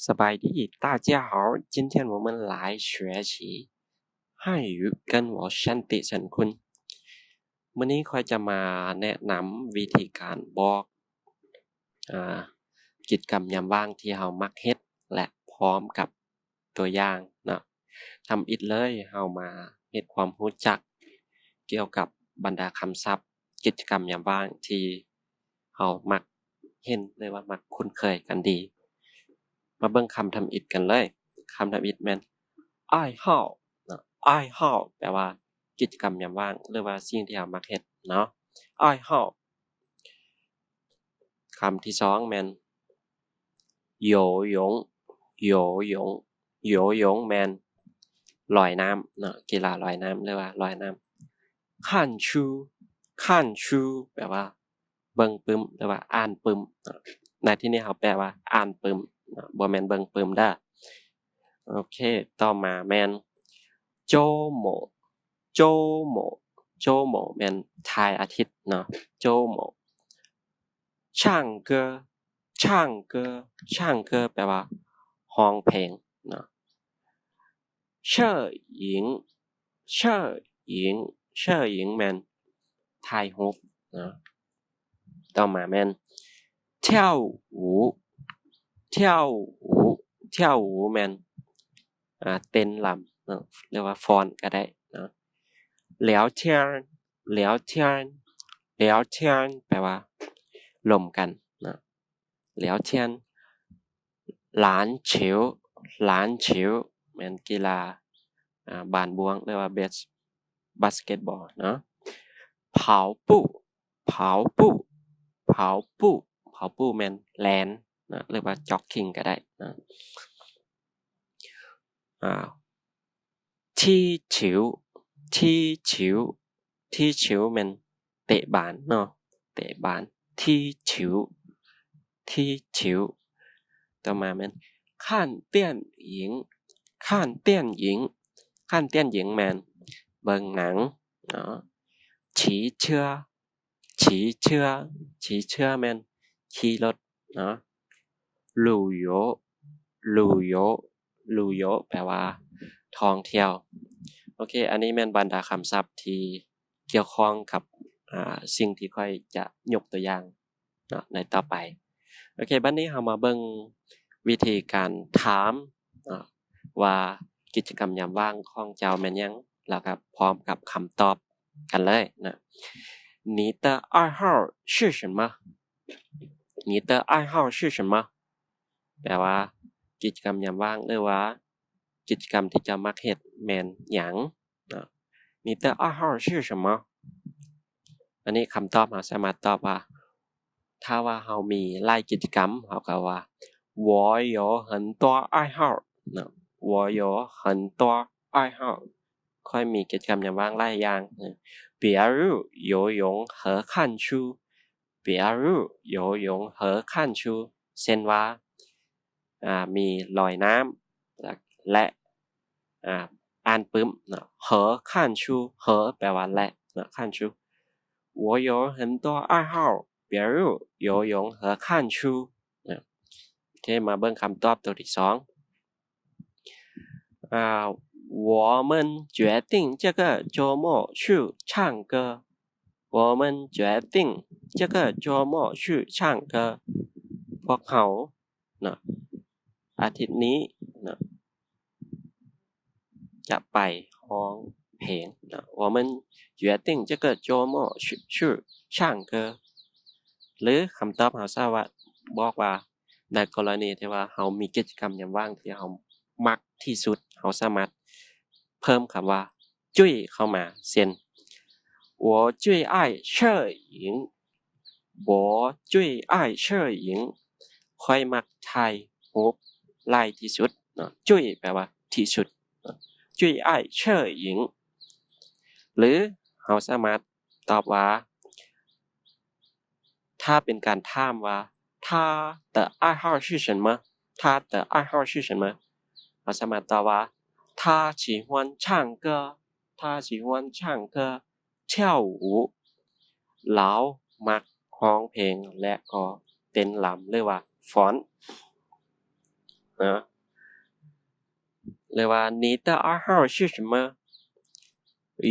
ສະບາຍດີ 大家好 今天我们来学习汉语跟我山地神คุณ ມື້ນີ້ຂ້ອຍຈະມາແນະນຳວິທີການບອກ ອາ ກິດຈະກຳຍາມວ່າງທີ່ເຮົາມັກເຮັດ ແລະ ພ້ອມກັບຕົວຢ່າງເນາະ. ທຳອິດເລີຍ ເຮົາມາເຮັດຄວາມຮູ້ຈັກກ່ຽວກັບບັນດາຄຳສັບ ກິດຈະກຳຍາມວ່າງທີ່ເຮົາມັກເຫັນ ຫຼືວ່າມັກຄຸ້ນເຄີຍກັນດີ. ມາເບິ່ງຄຳທຳອິດກັນເລີຍ. ຄຳທຳອິດແມ່ນ 爱好 ເນາະ 爱好 ແປວ່າກິດຈະກຳຍາມວ່າງ ຫຼືວ່າສິ່ງທີ່ເຮົາມັກເຮັດເນາະ 爱好. ຄຳທີສອງແມ່ນ 游泳 游泳 游泳 ແມ່ນລອຍນ້ຳເນາະ ກິລາລອຍນ້ຳ ຫຼືວ່າລອຍນ້ຳ. 看书 看书 ແປວ່າເບິ່ງປຶ້ມ ຫຼືວ່າອ່ານປຶ້ມເນາະ ໃນທີ່ນີ້ເຮົາແປວ່າອ່ານປຶ້ມເນາະ ບໍ່ແມ່ນເບິ່ງປຶ້ມເດີ້. ໂອເຄ ຕໍ່ມາແມ່ນ 周末 周末 周末 ແມ່ນທ້າຍອາທິດເນາະ 周末. 唱歌 唱歌 唱歌 ແປວ່າຮ້ອງເພງເນາະ. 摄影 摄影 摄影 ແມ່ນຖ່າຍຮູບເນາະ. ຕໍ່ມາແມ່ນ 跳舞 跳舞 跳舞 ແມ່ນ ອາ ເຕັ້ນລຳເນາະ ຫຼືວ່າຟ້ອນກໍໄດ້ເນາະ. 聊天 聊天 聊天 ແປວ່າລົມກັນເນາະ 聊天. 篮球 篮球 ແມ່ນກິລາ ອາ ບານບ້ວງ ຫຼືວ່າ ເບສ ບາສເກັດບອລເນາະ. 跑步 跑步 跑步 跑步 ແມ່ນແລ່ນເນາະ ຫຼືວ່າ jogging ກໍໄດ້ເນາະ. ອາ 踢球 踢球 踢球 ແມ່ນເຕະບານເນາະ ເຕະບານ 踢球 踢球. ຕໍ່ມາແມ່ນ 看电影 看电影 看电影 ແມ່ນເບິ່ງໜັງເນາະ. 骑车 骑车 骑车 ແມ່ນຂີ່ລົດເນາະ. 旅游 旅游 旅游 ແປວ່າທ່ອງທ່ຽວ. ໂອເຄ ອັນນີ້ແມ່ນບັນດາຄຳສັບທີ່ກ່ຽວຂ້ອງກັບ ອາ ສິ່ງທີ່ຂ້ອຍຈະຍົກຕົວຢ່າງເນາະ ໃນຕໍ່ໄປ. ໂອເຄ ບັດນີ້ເຮົາມາເບິ່ງວິທີການຖາມເນາະ ວ່າກິດຈະກຳຍາມວ່າງຂອງເຈົ້າແມ່ນຫຍັງ ແລ້ວກໍພ້ອມກັບຄຳຕອບກັນເລີຍເນາະ. 你的爱好是什么 你的爱好是什么 ແປວ່າກິດຈະກຳຍາມວ່າງ ຫຼືວ່າກິດຈະກຳທີ່ເຈົ້າມັກເຮັດແມ່ນຫຍັງເນາະ. 你的爱好是什么 ອັນນີ້ຄຳຕອບ ເຮົາສາມາດຕອບວ່າ ຖ້າວ່າເຮົາມີຫຼາຍກິດຈະກຳ ເຮົາກໍວ່າ 我有很多爱好 ເນາະ 我有很多爱好 ຂ້ອຍມີກິດຈະກຳຍາມວ່າງຫຼາຍຢ່າງ. 比如游泳和看书 比如游泳和看书 ເຊັ່ນວ່າ ອາ ມີລອຍນ້ຳ ແລະ ອາ ອ່ານປຶ້ມເນາະ. 和看书 和 ແປວ່າ ແລະ ເນາະ 看书 我有很多爱好 比如游泳和看书 ເນາະ. ໂອເຄ ມາເບິ່ງຄຳຕອບຕົວທີສອງ ອາ 我们决定这个周末去唱歌 我们决定这个周末去唱歌 ພວກເຮົາເນາະ ອາທິດນີ້ເນາະ ຈະໄປຮ້ອງເພງເນາະ. 我们决定这个周末去，去唱歌 ຫຼື ຄຳຕອບເຮົາສາມາດບອກວ່າ ໃນກໍລະນີທີ່ວ່າເຮົາມີກິດຈະກຳຍາມວ່າງທີ່ເຮົາມັກທີ່ສຸດ ເຮົາສາມາດເພີ່ມຄຳວ່າ 最 ເຂົ້າມາ ເຊັ່ນ 我最爱摄影 我最爱摄影 ຂ້ອຍມັກຖ່າຍຮູບຫຼາຍທີ່ສຸດເນາະ. 最 ແປວ່າທີ່ສຸດເນາະ 最爱摄影 ຫຼື ເຮົາສາມາດຕອບວ່າ ຖ້າເປັນການຖາມວ່າ 他的爱好是什么 他的爱好是什么 ເຮົາສາມາດຕອບວ່າ 他喜欢唱歌 他喜欢唱歌 跳舞 ລາວມັກຮ້ອງເພງ ແລະ ກໍເຕັ້ນລຳ ຫຼືວ່າຟ້ອນ. ນະ ຫຼືວ່າ 你的爱好是什么？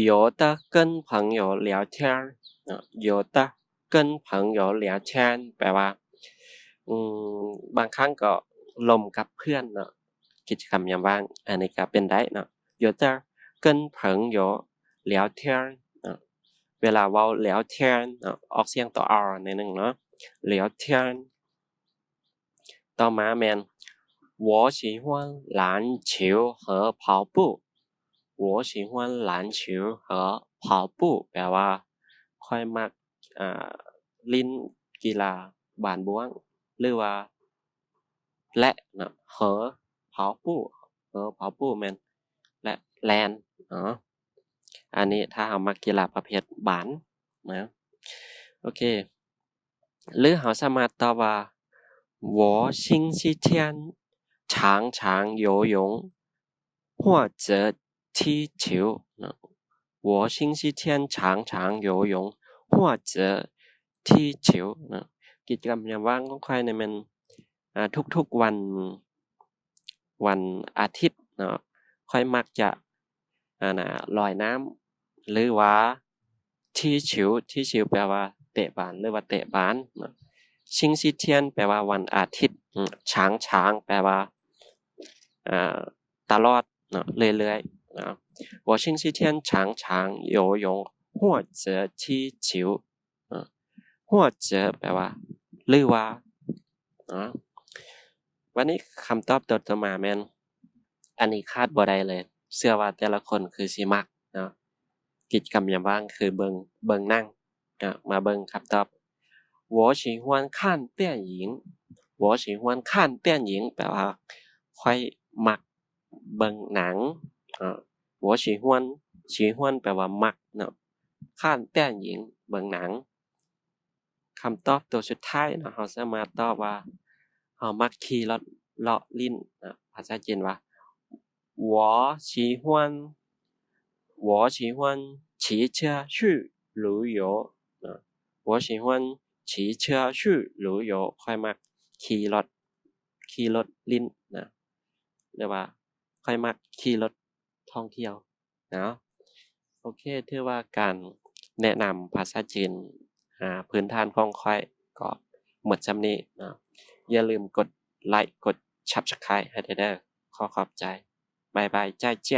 有的跟朋友聊天 ນະ 有的跟朋友聊天 ແປວ່າ ອືມ ບາງຄັ້ງກໍລົມກັບເພື່ອນເນາະ ກິດຈະກຳຍາມວ່າງ ອັນນີ້ກໍເປັນໄດ້ເນາະ 有的跟朋友聊天 ເນາະ ເວລາເວົ້າ 聊天 ເນາະ ອອກສຽງຕົວ r ໜ້ອຍໜຶ່ງເນາະ 聊天 ຕໍ່ມາແມ່ນ 我喜欢篮球和跑步 我喜欢篮球和跑步 ແປວ່າ ຂ້ອຍມັກ ອ່າ ຫຼິ້ນກິລາບານບ້ວງ ຫຼືວ່າ ແລະ ເນາະ 和跑步 和跑步 ແມ່ນ ແລະ ແລ່ນ ເນາະ ອັນນີ້ຖ້າເຮົາມັກກິລາປະເພດບານນະ ໂອເຄ ຫຼືເຮົາສາມາດຕອບວ່າ 我星期天常常游泳或者踢球 ເນາະ 我星期天常常游泳或者踢球 ເນາະ ກິດຈະກຳຍາມວ່າງຂອງຂ້ອຍນີ້ແມ່ນ ອ່າ ທຸກໆວັນ ວັນອາທິດເນາະ ຂ້ອຍມັກຈະ ອັນນ່າ ລອຍນ້ຳ ຫຼືວ່າ 踢球 踢球 ແປວ່າເຕະບານ ຫຼືວ່າເຕະບານເນາະ 星期天 ແປວ່າວັນອາທິດ 常常 ແປວ່າ ອ່າ ຕະຫຼອດເນາະ ເລື້ອຍໆເນາະ 我星期天常常游泳或者踢球 或者 ແປວ່າ ຫຼືວ່າ ເນາະ ວັນນີ້ຄຳຕອບຕົວຕໍ່ມາແມ່ນ ອັນນີ້ຂາດບໍ່ໄດ້ເລີຍ ເຊື່ອວ່າແຕ່ລະຄົນຄືຊິມັກເນາະ ກິດຈະກຳຍາມວ່າງຄືເບິ່ງ ເບິ່ງໜັງເນາະ ມາເບິ່ງຄຳຕອບ 我喜欢看电影 我喜欢看电影 ແປວ່າ ຂ້ອຍມັກເບິ່ງໜັງເນາະ 我喜欢 喜欢 ແປວ່າມັກເນາະ 看电影 ເບິ່ງໜັງ ຄຳຕອບຕົວສຸດທ້າຍເນາະ ເຮົາສາມາດຕອບວ່າ ເຮົາມັກຂີ່ລົດເລາະຫຼິ້ນເນາະ ພາສາຈີນວ່າ 我喜欢 我喜欢骑车去旅游 เนาะ 我喜欢骑车去旅游 ข้อยมักຂີ່รถ ขี่รถลิ้นนะ หรือว่าข้อยมักขี่รถท่องเที่ยวเนาะ โอเค ถือว่าการแนะนำภาษาจีน อ่า พื้นฐานของข้อยก็หมดส่ำนี้เนาะ อย่าลืมกดไลค์ กด Subscribe ให้เด้อ ขอขอบใจ บ๊ายบาย 再见